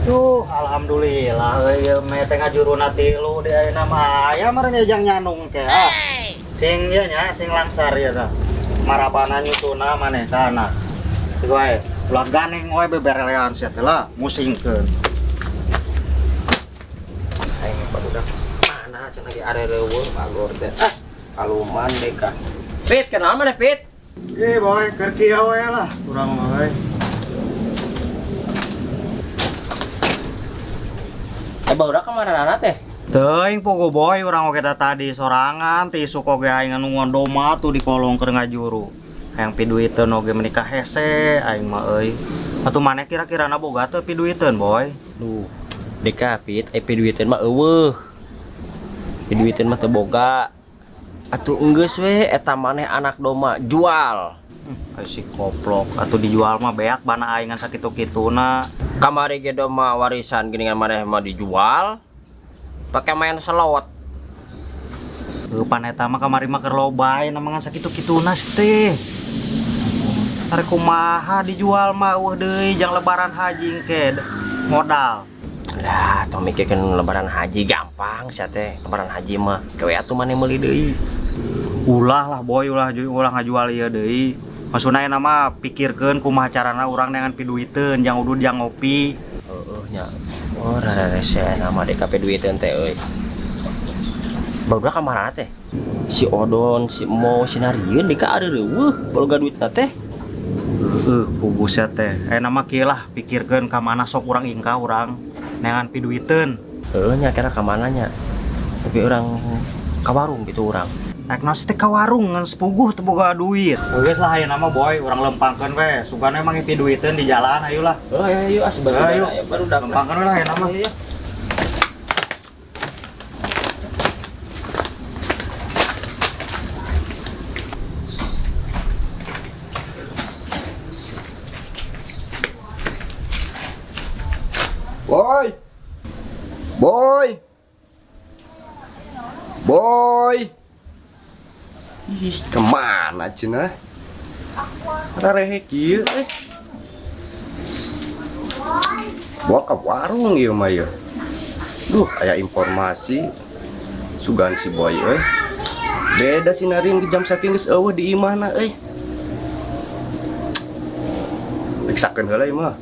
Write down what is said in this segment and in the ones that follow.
Tuh, alhamdulillah euy ieu meh teh ngajuruna tilu di ayeuna mah aya meureun jang nyanung ke ah. Sing ieu nya, sing langsar ieu tah. Marapana nyusuna maneh ka anak. Cik wae, ulah ganeng wae beberelean sia teh lah, musingkeun. Aing barudak mana cenah lagi areureun bagor teh. Ah, kaluman deh ka. Pit, kenal mana Pit? Eh boy, keur kieu we lah, urang mah euy. Eh barudak kemana teh? Teuing pugu boy, urang oge teh tadi sorangan ti isuk oge aing anu ngondoma tuh di kolong keur ngajuru. Hayang piduiteun oge meuni ka hese aing mah euy. Atuh maneh kira-kirana boga teu piduiteun boy? Duh, deka Pit, eh piduiteun mah eueuh. Piduiteun mah teu boga. Atuh enggeus we eta maneh anak doma jual. Ai si koplok atuh dijual mah beak bana aing ngan sakitu-kituna. Kamari ge doma warisan geuningan maneh mah dijual. Pakai main slot. Heuh pan eta mah kamari mah keur loba aing mah ngan sakitu-kituna sih teh. Arek kumaha dijual mah eueuh deui jang lebaran haji engke modal. Lah, tong mikirkeun lebaran haji gampang sia teh. Lebaran haji mah kewe atuh maneh meuli deui. Ulah lah boy, ulah ulah ngajual ieu deui. Maksudna ayeuna mah pikirkeun kumaha carana urang neangan piduiteun jang udud jang ngopi. Heeh nya. Oh, rada rese ayeuna mah DKP duiteun teh euy. Barudak ka mana teh? Si Odon, si Mo, si Narieun dika areueuh boga duitna teh. Heuh, puguh sia teh. Ayeuna mah kieu lah pikirkeun ka mana sok urang ingkah urang neangan piduiteun. Heeh nya kira ka mana nya. Tapi urang ka warung gitu urang. Rek naon sih teh ka warung ngan sepuguh teu boga duit. Geus lah ayeuna mah boy, urang lempangkeun we. Sugana emang piduiteun di jalan ayo lah. Oh, ayo ayo ah sebentar. Ayo. Ayo barudak. Lempangkeun we lah ayeuna mah. Ayo. Boy. Boy. Boy. Ih, kemana cenah? Rarehe kieu eh. Bawa ke warung ieu mah ieu. Duh, aya informasi. Sugan si Boy euy. Beda sinarin ke jam saking geus eueuh di imahna euy. Periksakeun heula ieu mah.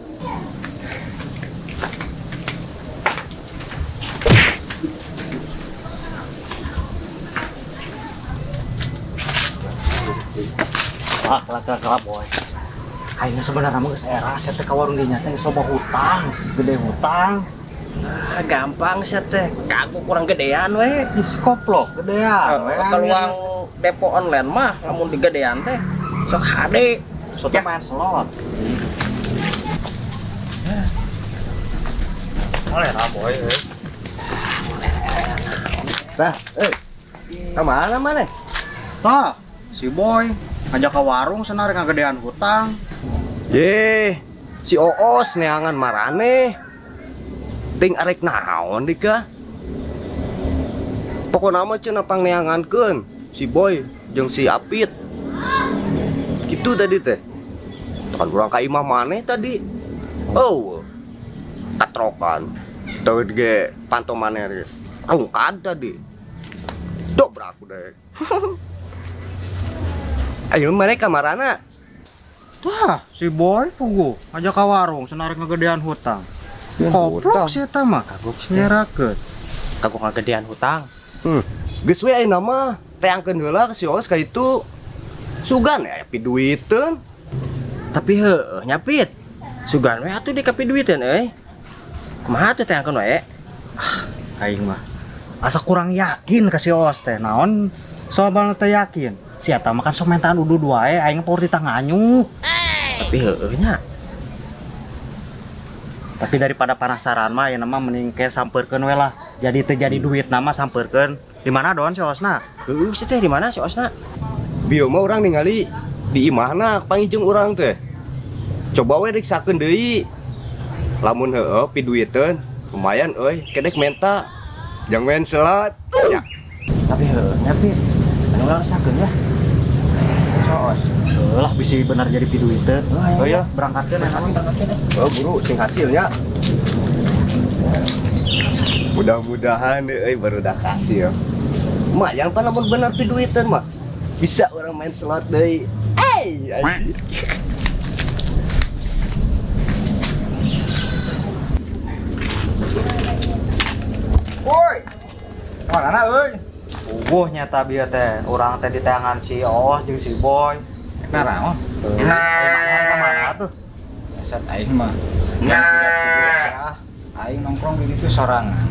Lah, lah, lah, lah, boy. Aing sebenarnya mah geus era sia teh ka warung dinya teh geus loba hutang, gede hutang. Nah, gampang sia teh, kagok kurang gedean we. Ih, koplok gedean we. Keluang depo online mah lamun digedean teh sok hade. Sok main slot. Oleh lah boy euy. Tah, euy. Ka mana maneh? Tah, si Boy ngajak ke warung senar ngagedean hutang. Ye, si Oos neangan marane. Ting arek naon dika? Pokona mah cenah pangneangankeun si Boy jeung si Apit. Gitu tadi teh. Kan urang ka imah maneh tadi. Oh, katrokan. Teu ge panto maneh ge. Rungkad tadi. Dobrak deh. Ayo maneh ka marana? Tah, si Boy puguh ngajak ka warung senar ngagedean hutang. Koplok sih eta mah. Kagok sih teh. Nyerakeun. Kagok ngagedean hutang. Geus we ayeuna mah teangkeun heula ka si Oos ka itu. Sugan ya piduiteun. Tapi heueuh nya Pit. Sugan we atuh dikapiduiteun euy. Kumaha atuh teangkeun wae? Aing mah asa kurang yakin ka si Oos teh. Naon soal teh yakin? Si eta mah kan sok mentaan udud wae, aing power ditah nganyuk. Tapi heueuh nya. Tapi daripada penasaran mah ayeuna mah mending ke sampeurkeun we lah. Jadi teu jadi duit nama sampeurkeun. Di mana don si Osna? Heueuh si teh di mana si Osna? Bieu mah urang ningali di imahna panggih urang teh. Coba we riksakeun deui. Lamun heueuh piduiteun lumayan euy, kedek menta. Jang main slot. Ya. Tapi heueuh nya Pit. Anu urang riksakeun ya. Soos. Heueuh lah bisi bener jadi piduiteun. Oh, ayo, Oh iya, berangkatkeun eta mah. Oh, buru sing hasilnya. Mudah-mudahan euy baru dah kasih ya. Mak, yang pan lamun bener piduiteun mah. Bisa urang main slot deui. Hey, anjir. Woi. Mana euy? Ubuh nyata bieu teh, urang teh diteangan si Oh jeung si Boy. Naraon? Nah, kemana tuh? Saat aing mah. Nah, aing nongkrong di ditu sorangan.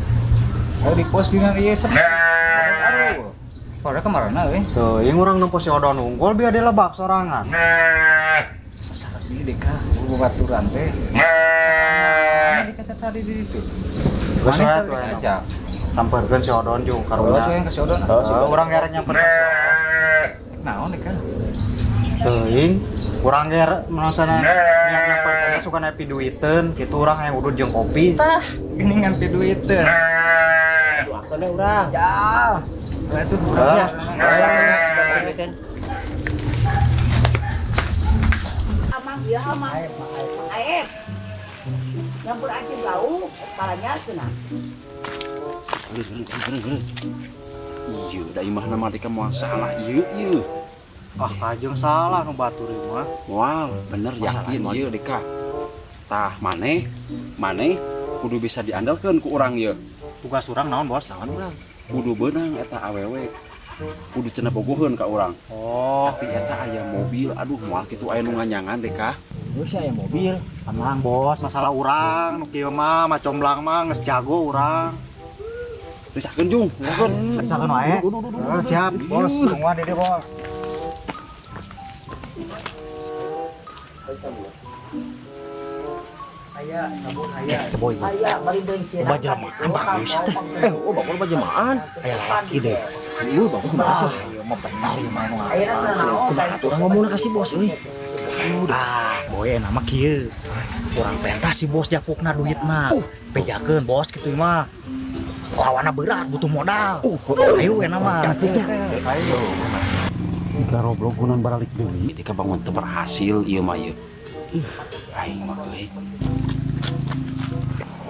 Oh di pos dina ieu sepi. Aduh. Pada kemana euy? Tuh, yang urang nempo si Odon unggul biar dia lebak sorangan. Sasarat di deka, baturan teh. Nah, deka tadi di ditu. Geus Mana we tadi tuh enak. diajak? Samperkeun si Odon jeung Oh, karunya. yang ke si Odon. Heeh, urang gerek nyamperkeun si Odon. Naon deka? Teuing, urang ger menasana niat nyamperkeun suka nepi duiteun kitu urang hayang udud jeung kopi. Tah, gini ngan piduiteun. Doakeun we urang. Ya. Lah itu Hah? Amang ya amang aep nyampur aja bau kepalanya cenah. Iya, da imahna mah deka moal salah ieu ieu. Ah, kajeng salah nu batur ieu mah. Moal, bener yakin ieu deka. Tah maneh, maneh kudu bisa diandalkeun ku urang ieu. Tugas urang naon, Bos? Naon urang? Kudu beunang eta awewe. Kudu cenah bogoheun ka urang. Oh, Tapi eta aya mobil, aduh moal kitu aya nu nganyangan deka. Geus aya mobil. tenang, Bos. Masalah urang nu kieu mah macomblang mah geus jago urang. Risakeun jung, risakeun. Misalkan wae. Eh, siap, Bos. Tungguan di dieu, Bos. Aya, sabun aya. Aya bari bencin. Loba jelema bagus teh. Eh, oh bakal bajemaan. Aya laki deh. Ieu bakal kumaha sih? Ieu mah bener ieu mah nu Ayeuna teh naon? Kumaha atuh urang ngomongna ka si bos euy. Ah, boy nama kieu. Urang pentas si bos japukna duitna. Pejakeun bos kitu mah. Lawanna berat butuh modal. Ayo we nama. Cantiknya. Ayo. Garoblok gunan baralik deui, deka bangun teu berhasil ieu mah ieu. Aing mah euy.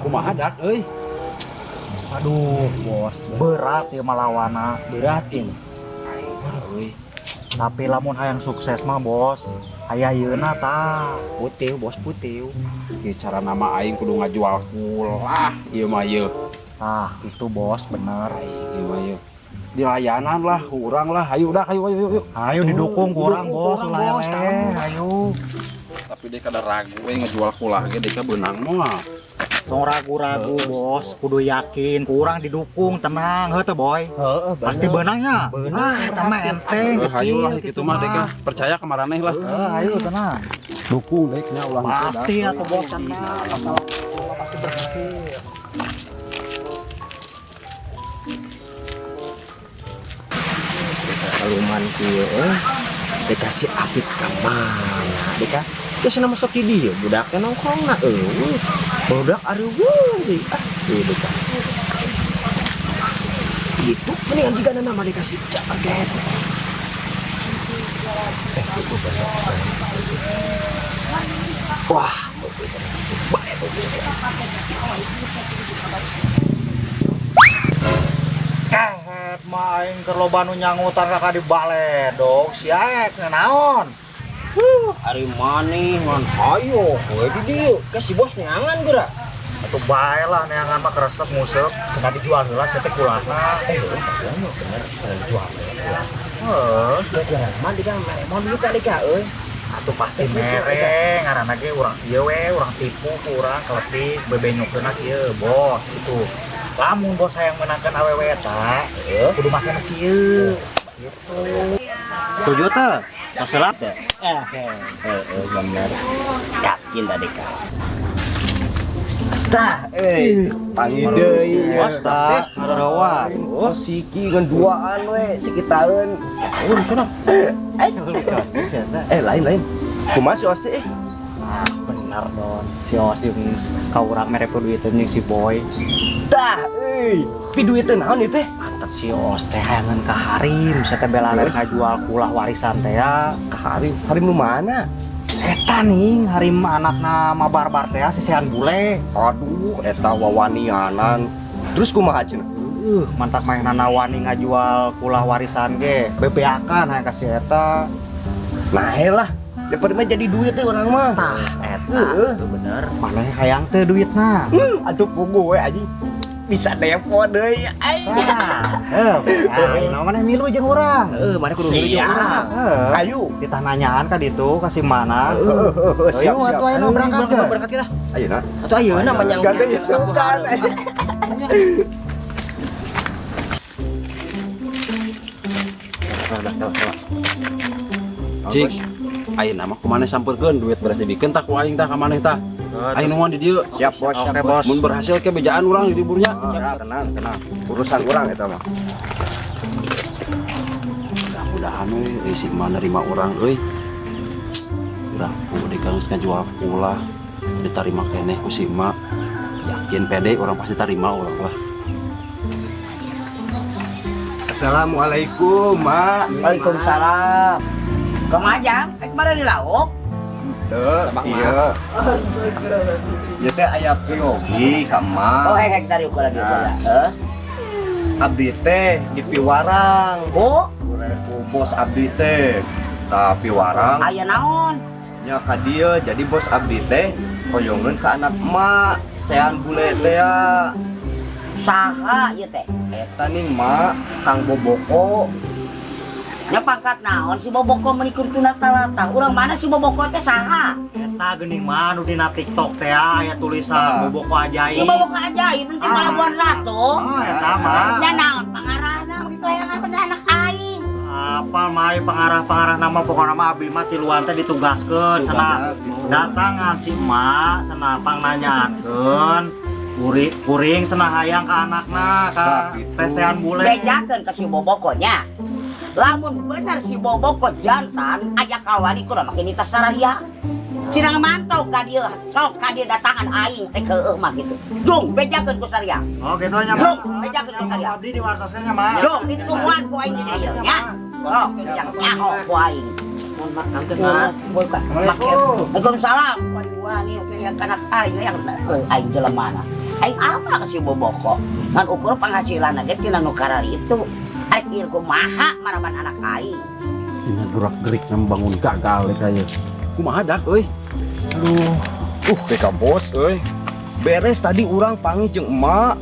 Kumaha dak euy? Aduh, bos, berat ieu mah lawanna. Berat ini. Aing mah euy. Tapi lamun hayang sukses mah, bos. Aya yeuna tah. Putih, bos putih. Ieu cara nama aing kudu ngajual kulah ieu mah ieu. Tah, itu bos bener. Aing ieu mah ieu. Di layanan lah, urang lah. Ayo udah, ayo ayo ayo. Ayo didukung ku urang, Didukung ku bos, urang, ulah bos, eleh. kalem. Ayo. Tapi deka ada ragu we ngajual kulah ge deka beunang moal. Tong ragu-ragu, bos, kudu yakin, kurang didukung, tenang, heuh teh, boy. Heeh, Pasti beunangnya. Beunang, Ah, eta mah berhasil. enteng, Eh, hayu lah kecil kitu mah deka. Percaya ka maraneh lah. Heuh, ayo tenang. Dukung dek nya ulah Pasti atuh bos tenang, masalah pasti berhasil. Kaluman kieu euy. Deka si Apit ka mana? Deka geus nama sok di dieu budaknya nongkrongna eueuh. Budak areueuh deui. Ah, ieu deka. Gitu mendingan jika nama deka si jaket. Eh, itu bener. Wah, bae tuh. Kehet mah aing keur loba nu nyangutan ka di baledog sia ek naon. Ari maneh ngan ayo we di dieu ke si bos neangan geura. Atuh bae lah neangan mah keresep nguseup cenah dijual heula sia teh kulahna. Eh, bener bener dijual heula. Heuh, Geus jangan mah dika mere mau duit tadi ka euy. atuh pasti mere ngaranna ge urang ieu we urang tipu ku urang keletik bebenyokeunna kieu bos itu. Lamun bos hayang meunangkeun awewe eta, kudu make nu kieu. Gitu. Setuju teh? Masalah teh? Eh, heeh bener. Yakin tadi ka. Tah, euy, pangi deui. Bos tah, ngarawa. Oh, siki ngan duaan we, sikitaeun. Oh, lucu nah. Eh, lain lain. Kumaha si Osti eh? Ah, bener don. Si Os jeung ka urang mere duiteun jeung si Boy. Tah, euy. Piduiteun naon ieu teh? Mantap si Os teh hayangeun ka Harim, sia teh bela kajual kulah warisan teh ya. Ka Harim, Harim nu mana? Eta ning Harim anakna ma barbar teh sisihan bule. Aduh, eta wawanianan. Terus kumaha cenah? Mantak manehna wani ngajual kulah warisan ge. Bebeakan hayang ka si eta. Nah lah, daripada mah jadi duit teh urang mah. Tah, eta Heeh. tuh bener. Maneh hayang teu duitna? Atuh pugu we anjing. Bisa depo deui aing. Tah, ayeuna maneh milu jeung urang. Heeh, maneh kudu milu jeung urang. Heuh. Ayo. Kita nanyaan ka ditu ka si mana. Heeh, siap, Ayo siap. atuh ayeuna berangkat ke. Berangkat kita. Ayo nah. Atuh ayeuna mah nyang. Ganti isukan. Cik, ayeuna mah kumaneh sampeurkeun duit beres dibikeun tah ku aing tah ka maneh tah. Aing nungguan di dieu. Siap, Bos. Oke, Bos. Mun berhasil ke bejaan urang di liburnya. Siap, tenang, tenang. Urusan urang eta mah. Mudah-mudahan we si emak nerima urang euy. Uraku di geus ngajual kulah diterima keneh ku si emak. Yakin pede orang pasti tarima urang lah. Assalamualaikum, Mak. Waalaikumsalam. Kemajang, kemarin di lauk. Teu, iya. Ieu teh aya priyogi ka Oh, emak. hek dari ukuran itu lah. Heh. Abdi teh di Piwarang. Oh, Ku bos abdi teh. Tah Piwarang aya naon? nya ka dieu jadi bos abdi teh hoyongeun ka anak emak sean bule teh ya. Saha ieu teh? Eta nih mak Kang Boboko. Nya pangkat naon si Boboko meuni tuna talata. Urang mana si Boboko teh saha? Eta geuning mah nu dina TikTok teh aya tulisan Boboko ajaib. Si Boboko ajaib nanti Pelabuhan Ratu. Oh, eta mah. Nya naon pangarahna make layangan pada anak aing. Apal mah pengarah-pengarah nama pokokna mah abdi mah tiluan teh ditugaskeun cenah. Datangan si emak cenah pangnanyaankeun kuring cenah hayang ka anakna ka tesean bule. Bejakeun ka si Boboko nya. Lamun bener si Boboko jantan aya kawani kudu make nitah sararia. Cenah mantau ka dieu, sok ka dieu datangan aing teh keueuh mah gitu. Dung bejakeun ku saria. Oh gitu nya mah. Dung bejakeun ku saria. Abdi diwartoskeun nya mah. Dung ditungguan ku aing di dieu nya. Sok yang nyaho ku aing. Waalaikumsalam. Wani yang kanak aing yang aing jelema. Aing apa ka si Boboko? Ngan ukur penghasilan ge tina nu karari itu. Arek ieu kumaha maraban anak aing. Dina gerak-gerik bangun gagal deh ieu. Kumaha dak euy? Aduh, teh bos euy. Beres tadi urang panggih jeung emak.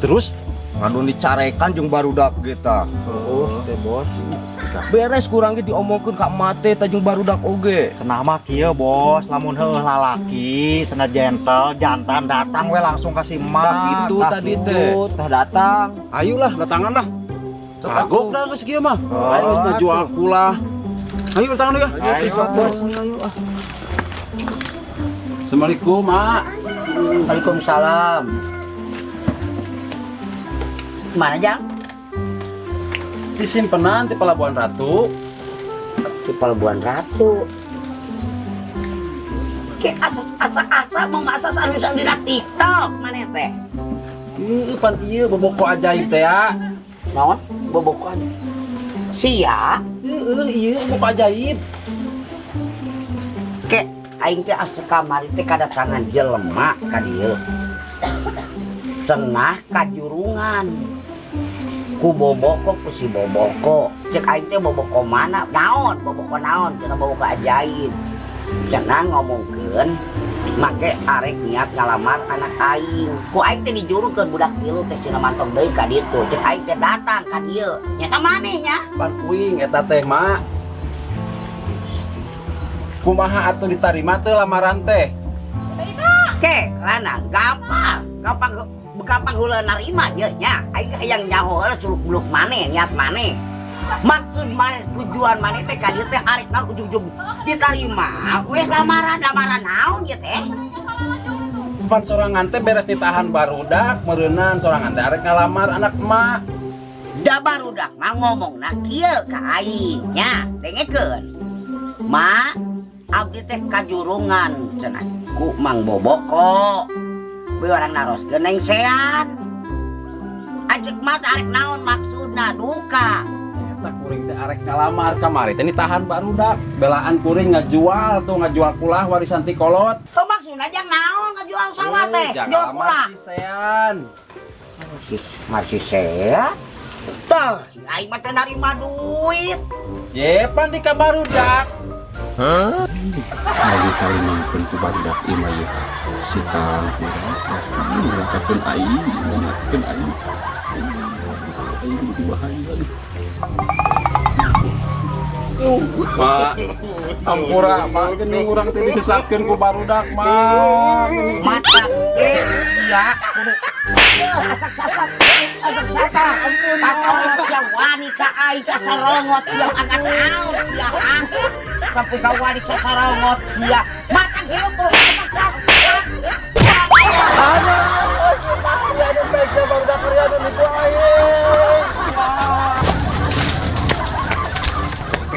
Terus Ngadon dicarekan jeung barudak ge tah. Oh, teh bos. Beres kurang ge diomongkeun ka emak teh jeung barudak oge. Cenah mah kieu bos, lamun heueuh lalaki, cenah gentle, jantan datang we langsung ka si emak. Tah gitu tadi teh. Tah datang. Ayolah datangan lah. Kagok dah geus kieu mah. Aing geus ngajual kulah. Ayo datangan ya. Ayo Bos. Assalamualaikum, Mak. Waalaikumsalam. Mana jang? Disimpenan di Pelabuhan Ratu. Di Pelabuhan Ratu. Ke asa asa asa mau asa anu dina TikTok mana teh? Ieu pan ieu Boboko ajaib teh ya. Naon? Boboko ajaib. Sia? Heeh, ieu Boboko ajaib. Ke aing teh asa kamari teh kadatangan jelema ka dieu. Cenah kajurungan. Ku Boboko ku si Boboko. Cek aing teh Boboko mana? Naon? Boboko naon? Cenah Boboko ajaib. Cenah ngomongkeun make arek niat ngalamar anak aing. Ku aing teh dijurukeun budak tilu teh cenah mantong deui ka ditu. Cek aing teh datang ka dieu. Nyata maneh nya? Pan kuing eta teh, Mak. Kumaha atuh ditarima teh lamaran teh? Ke, lanang gampang. Gampang gampang heula narima ieu nya. Aing hayang nyaho heula suluk-buluk maneh, niat maneh. Maksud maneh, tujuan maneh teh ka dieu teh arek naon ujug-ujug ditarima. Weh lamaran, lamaran naon ieu teh? Pan sorangan teh beres ditahan barudak, meureunan sorangan teh arek ngalamar anak emak. Da barudak mah ngomongna kieu ka aing nya, dengekeun. Mak, abdi teh kajurungan cenah ku Mang Boboko. Beuh orang naroskeun nengsean. Anjeuk mah teh arek naon maksudna duka. Maksudna kuring teh arek ngalamar kamari teh ditahan barudak. Belaan kuring ngajual tuh, ngajual kulah warisan ti kolot. Oh, maksudna jang naon ngajual sawah teh? Jangan Jual lamar kulah. si Sean. Masih sehat. Tah, aing mah teu narima duit. Ye, pan di ka barudak. Lagi kali mangkeun ku barudak imah ieu. Si tang ngerasakeun aing, ngerasakeun aing. Aing jadi bahaya aduh. Mak, ampura, mak, geuning urang teh disesatkeun ku barudak, mak. Mata ge sia kudu asak sasak asak sasak. Ampun, sia wani ka aing sasarongot sia, angkat naon sia, ha? Sampai ka wani sasarongot sia. Mata hirup kudu asak sasak. Aduh, si mak, aduh, beja barudak karya aduh nipu aing.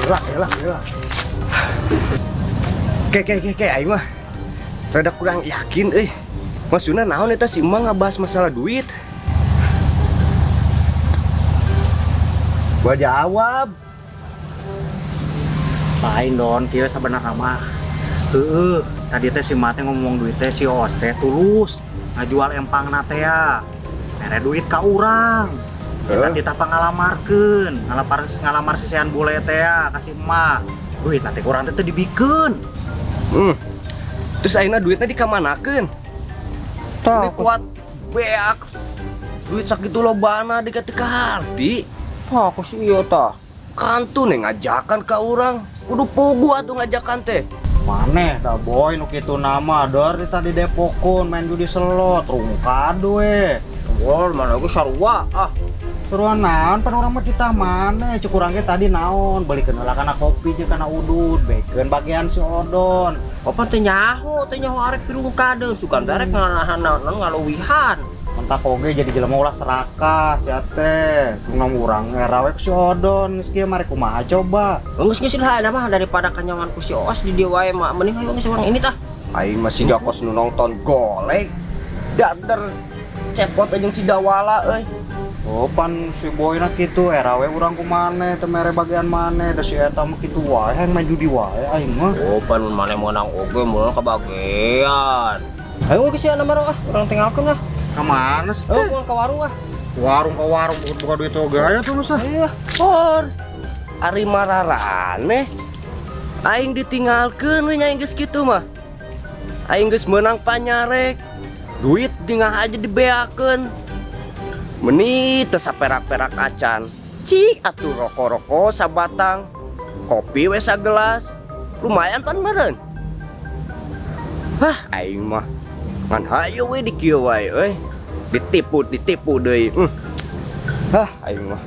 Elah, elah, elah. Ke ke ke ke aing mah rada kurang yakin euy. Maksudna naon eta si Emang ngabahas masalah duit? Gua jawab. Lain Don, kieu sabenerna mah. Heeh, tadi teh si Mate ngomong duit teh si Os teh tulus ngajual empangna teh ya. Mere duit ka urang. Kita Heuh. titah pangalamarkeun, ngalamar ngalamar si Sean bule teh ya ka si emak. Duit nanti kurang teh teu dibikeun. Terus ayeuna duitnya dikamanakeun? Ini kuat beak. Duit sakitu lobana dikata ka harti. Tah, aku sih iya tah. Kantun nih ngajakan ka urang. Kudu puguh atuh ngajakan teh. Maneh dah boy nu kitu nama dari tadi Depokun main judi slot rungkad we. Wah, mana ge sarua ah. Seruan naon pan urang mah titah maneh cek urang ge tadi naon belikeun heula kana kopi jeung kana udud bekeun bagian si Odon. Opan teh nyaho arek pirungkadeun, sugan darek ngalahan naon ngaluwihan. Mentak oge jadi jelema ulah serakah sia teh. Kumaha urang era we ku si Odon geus kieu mari kumaha coba. Geus geus lah mah daripada kanyawan ku si Oos di dieu wae mah mending ayo geus urang ini tah. Aing masih gak kos nu nonton golek. Dader cepot aja si Dawala euy. Oh pan si boy na kitu era we urang ku maneh teu mere bagian maneh da si eta mah kitu wae hayang main judi wae aing mah. Oh, pan maneh meunang oge moal kebagian. Ayo geus sia nama ah, urang tinggalkeun ah. Ka mana sih Ayo teh? pulang ke warung ah. Warung ke warung buka duit oge aya tuh ah. Ayo. Por ari mararane aing ditinggalkeun we nya aing geus kitu mah. Aing geus meunang panyarek. Duit dingah aja dibeakeun. Meni teu saperak-perak acan. Cik atuh rokok-rokok sabatang. Kopi we sagelas. Lumayan pan meureun. Hah, aing mah ngan hayu we di kieu wae euy. Ditipu, ditipu deui. Hah, aing mah.